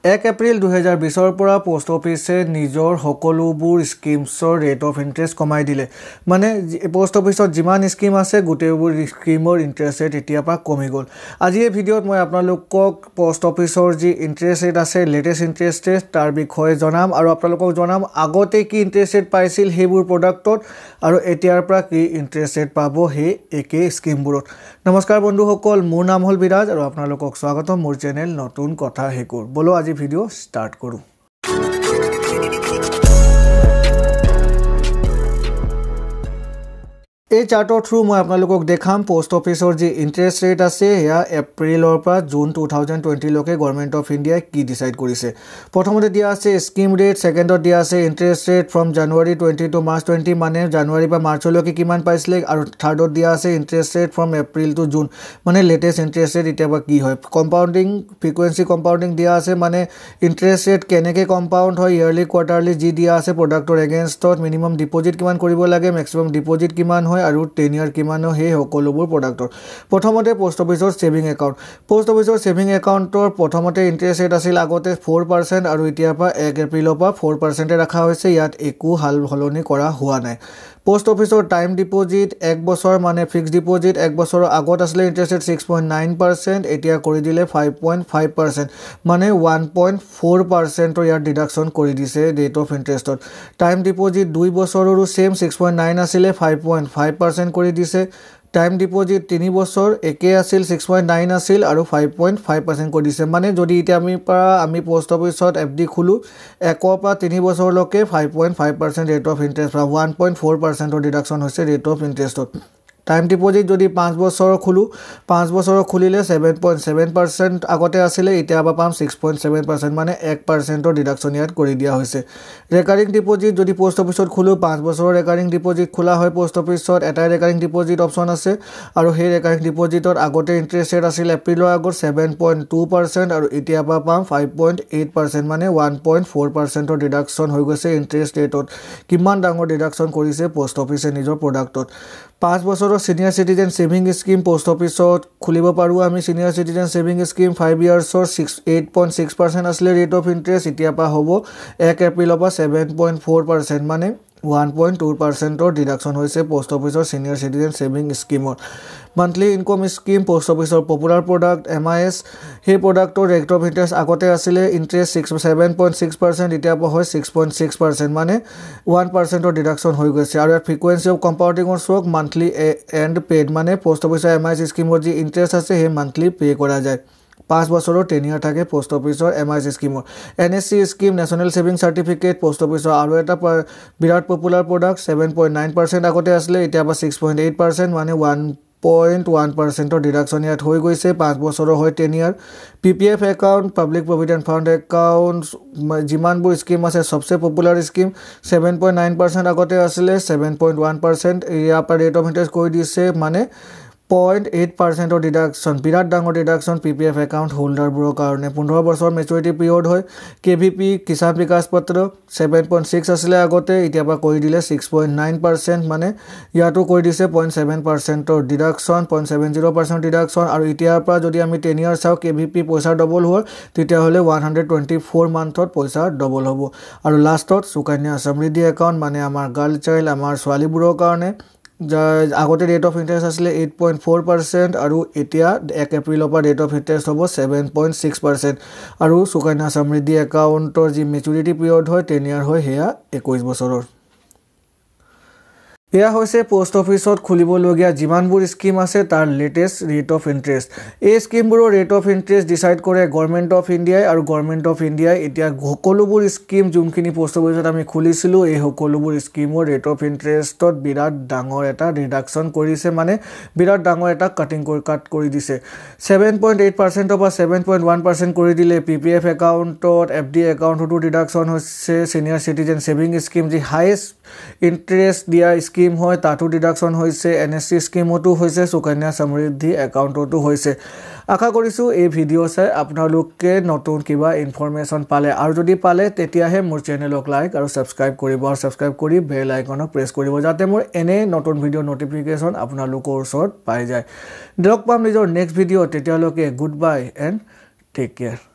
1 এপ্ৰিল 2020ৰ পৰা পোষ্ট অফিচে নিজৰ সকলোবোৰ স্কিমছৰ ৰেট অফ ইণ্টাৰেষ্ট কমাই দিলে। মানে পোষ্ট অফিচত যিমান স্কিম আছে গোটেইবোৰ স্কিমৰ ইণ্টাৰেষ্ট ৰেট এতিয়াৰ পৰা কমি গ'ল। আজি এই ভিডিঅ'ত মই আপোনালোকক পোষ্ট অফিচৰ যি ইণ্টাৰেষ্ট ৰেট আছে, লেটেষ্ট ইণ্টাৰেষ্ট ৰেট, তাৰ বিষয়ে জনাম আৰু আপোনালোকক জনাম আগতে কি ইণ্টাৰেষ্ট ৰেট পাইছিল সেইবোৰ প্ৰডাক্টত আৰু এতিয়াৰ পৰা কি ইণ্টাৰেষ্ট ৰেট পাব সেই একেই স্কিমবোৰত। নমস্কাৰ বন্ধুসকল, মোৰ নাম হ'ল বিৰাজ আৰু আপোনালোকক স্বাগতম মোৰ চেনেল নতুন কথা শিকোৰ। ব'লো আজি ভিডিঅ' ষ্টাৰ্ট কৰোঁ। এই চাৰ্টৰ থ্ৰু মই আপোনালোকক দেখাম পোষ্ট অফিচৰ যি ইণ্টাৰেষ্ট ৰেট আছে সেয়া এপ্ৰিলৰ পৰা জুন 2020লৈকে গভৰ্ণমেণ্ট অফ ইণ্ডিয়াই কি ডিচাইড কৰিছে। প্ৰথমতে দিয়া আছে স্কিম ৰেট, ছেকেণ্ডত দিয়া আছে interest rate from January 20 to March 20, মানে জানুৱাৰীৰ পৰা মাৰ্চলৈকে কিমান পাইছিলে, আৰু থাৰ্ডত দিয়া আছে interest rate from April to June, মানে লেটেষ্ট ইণ্টাৰেষ্ট ৰেট এতিয়াৰ পৰা কি হয়। কম্পাউণ্ডিং, ফ্ৰিকুৱেঞ্চি কম্পাউণ্ডিং দিয়া আছে, মানে ইণ্টাৰেষ্ট ৰেট কেনেকৈ কম্পাউণ্ড হয়, ইয়াৰলি কোৱাৰ্টাৰলি যি দিয়া আছে প্ৰডাক্টৰ এগেইনষ্টত, মিনিমাম ডিপ'জিট কিমান কৰিব লাগে, মেক্সিমাম ডিপ'জিট কিমান হয় আৰু টেন ইয়াৰ কিমান হয়, সেই সকলোবোৰ প্ৰডাক্টৰ। প্ৰথমতে পোষ্ট অফিচৰ ছেভিং একাউণ্ট। পোষ্ট অফিচৰ ছেভিং একাউণ্টৰ প্ৰথমতে ইণ্টাৰেষ্ট ৰেট আছিল আগতে 4% আৰু এতিয়াৰ পৰা 1 এপ্ৰিলৰ পৰা 4%-এ ৰখা হৈছে, ইয়াত একো সাল সলনি কৰা হোৱা নাই। পোষ্ট অফিচৰ টাইম ডিপ'জিট 1 বছৰ, মানে ফিক্সড ডিপ'জিট 1 বছৰৰ আগত আছিলে ইণ্টাৰেষ্ট ৰেট 6.9%, এতিয়া কৰি দিলে 5.5%, মানে 1.4%-ৰ ইয়াত ডিডাকশ্যন কৰি দিছে ৰেট অফ ইণ্টাৰেষ্টত। টাইম ডিপ'জিট 2 বছৰৰো ছেইম 6.9 আছিলে, 5.5% কৰি দিছে। টাইম ডিপ'জিট 3 বছৰ একে আছিল, 6.9 আছিল আৰু 5.5% কৰি দিছে। মানে যদি এতিয়া আমি পোষ্ট অফিচত এফ ডি খোলোঁ, 1ৰ পৰা 3 বছৰলৈকে 5.5% ৰেট অফ ইণ্টাৰেষ্ট পাম, 1.4%-ৰ ডিডাকশ্যন হৈছে ৰেট অফ ইণ্টাৰেষ্টত। টাইম ডিপ'জিট যদি 5 বছৰৰ খোলোঁ, 5 বছৰৰ খুলিলে 7.7% আগতে আছিলে, এতিয়া পৰা পাম 6.7%, মানে 1%-ৰ ডিডাকশ্যন ইয়াত কৰি দিয়া হৈছে। ৰেকাৰিং ডিপ'জিট যদি পোষ্ট অফিচত খোলোঁ, 5 বছৰৰ ৰেকাৰিং ডিপ'জিট খোলা হয় পোষ্ট অফিচত, এটাই ৰেকাৰিং ডিপ'জিট অপশ্যন আছে আৰু সেই ৰেকাৰিং ডিপ'জিটত আগতে ইণ্টাৰেষ্ট ৰেট আছিল এপ্ৰিলৰ আগত 7.2% আৰু এতিয়াৰ পৰা পাম 5.8%, মানে 1.4%-ৰ ডিডাকশ্যন হৈ গৈছে ইণ্টাৰেষ্ট ৰেটত। কিমান ডাঙৰ ডিডাকশ্যন কৰিছে পোষ্ট অফিচে নিজৰ প্ৰডাক্টত। 5 বছৰৰ senior citizen saving scheme post অফিচত খুলিব পাৰোঁ আমি। ছিনিয়ৰ চিটিজেন ছেভিং স্কীম 5 ইয়াৰ্ছৰ 8.6% আছিলে ৰেট অফ ইণ্টাৰেষ্ট, এতিয়াৰ পৰা হ'ব 1 এপ্ৰিলৰ পৰা 7.4%, মানে 1.2%-ৰ ডিডাকশ্যন হৈছে পোষ্ট অফিচৰ ছিনিয়ৰ চিটিজেন ছেভিং স্কীমত। মান্থলি ইনকম স্কীম পোষ্ট অফিচৰ পপুলাৰ প্ৰডাক্ট MIS, সেই প্ৰডাক্টৰ ৰেট অফ ইণ্টাৰেষ্ট আগতে আছিলে ইণ্টাৰেষ্ট 7.6%, এতিয়াৰ পৰা হয় 6.6%, মানে 1%-ৰ ডিডাকশ্যন হৈ গৈছে। আৰু ইয়াত ফ্ৰিকুৱেঞ্চি অফ কম্পাউণ্ডিঙৰ চাওক, মান্থলি এণ্ড পেইড, মানে পোষ্ট অফিচৰ MIS স্কীমত যি ইণ্টাৰেষ্ট আছে সেই মান্থলি পে' কৰা যায়। 5 বছৰৰ টেন ইয়াৰ থাকে পোষ্ট অফিচৰ MIS স্কীমৰ। NSC scheme, national saving certificate, post অফিচৰ আৰু এটা বিৰাট পপুলাৰ প্ৰডাক্ট, 7.9% আগতে আছিলে, এতিয়াৰ পৰা 6.8%, মানে 1.1%-ৰ ডিডাকশ্যন ইয়াত হৈ গৈছে। 5 বছৰৰ হয় 10 year. PPF account, public provident fund account, যিমানবোৰ স্কীম আছে চবচে পপুলাৰ স্কীম, 7.9% আগতে আছিলে, 7.1% ইয়াৰ পৰা ৰেট অফ ইণ্টাৰেষ্ট কৰি দিছে, মানে 0.8%-ৰ ডিডাকশ্যন, বিৰাট ডাঙৰ ডিডাকশ্যন PPF account হোল্ডাৰবোৰৰ কাৰণে। 15 বছৰ মেচুৰিটি পিৰিয়ড হয়। KVP, Kisan Vikas Patra, 7.6 আছিলে আগতে, এতিয়াৰ পৰা কৰি দিলে 6.9%, মানে ইয়াতো কৰি দিছে 0.7%-ৰ ডিডাকশ্যন, 0.70% ডিডাকশ্যন। আৰু এতিয়াৰ পৰা যদি আমি 10 ইয়াৰ চাওঁ KVP পইচা ডবল হোৱাৰ, তেতিয়াহ'লে 124 মান্থত পইচা ডবল হ'ব। আৰু লাষ্টত সুকন্যা সমৃদ্ধি একাউণ্ট, মানে আমাৰ গাৰ্ল চাইল্ড, আমাৰ ছোৱালীবোৰৰ কাৰণে, আগতে ৰেট অফ ইণ্টাৰেষ্ট আছিলে 8.4% আৰু এতিয়া 1 এপ্ৰিলৰ পৰা ৰেট অফ ইণ্টাৰেষ্ট হ'ব 7.6%। আৰু সুকন্যা সমৃদ্ধি একাউণ্টৰ যি মেচুৰিটি পিৰিয়ড হয় 10 ইয়াৰ হয়, সেয়া 21 বছৰৰ। এয়া হৈছে পোষ্ট অফিচত খুলিবলগীয়া যিমানবোৰ স্কীম আছে তাৰ লেটেষ্ট ৰেট অফ ইণ্টাৰেষ্ট। এই স্কীমবোৰৰ ৰেট অফ ইণ্টাৰেষ্ট ডিচাইড কৰে গভৰ্ণমেণ্ট অফ ইণ্ডিয়াই আৰু গভৰ্ণমেণ্ট অফ ইণ্ডিয়াই এতিয়া সকলোবোৰ স্কীম যোনখিনি পোষ্ট অফিচত আমি খুলিছিলোঁ, এই সকলোবোৰ স্কীমৰ ৰেট অফ ইণ্টাৰেষ্টত বিৰাট ডাঙৰ এটা ৰিডাকশ্যন কৰিছে, মানে বিৰাট ডাঙৰ এটা কাটিং কৰি কাট কৰি দিছে। 7.8%-ৰ পৰা 7.1% কৰি দিলে। PPF একাউণ্টত, FD একাউণ্টতো ডিডাকশ্যন হৈছে। ছিনিয়ৰ চিটিজেন ছেভিং স্কীম যি হায়েষ্ট ইণ্টাৰেষ্ট দিয়া স্কীম হয় তাতো ডিডাকশ্যন হৈছে, NSC স্কীমতো হৈছে, সুকন্যা সমৃদ্ধি একাউণ্টতো হৈছে। আশা কৰিছোঁ এই ভিডিঅ' চাই আপোনালোকে নতুন কিবা ইনফৰমেশ্যন পালে, আৰু যদি পালে তেতিয়াহে মোৰ চেনেলক লাইক আৰু ছাবস্ক্ৰাইব কৰিব আৰু ছাবস্ক্ৰাইব কৰি বেল আইকনক প্ৰেছ কৰিব, যাতে মোৰ এনে নতুন ভিডিঅ' ন'টিফিকেশ্যন আপোনালোকৰ ওচৰত পাই যায়। লগ পাম নিজৰ নেক্সট ভিডিঅ', তেতিয়ালৈকে good bye and take care.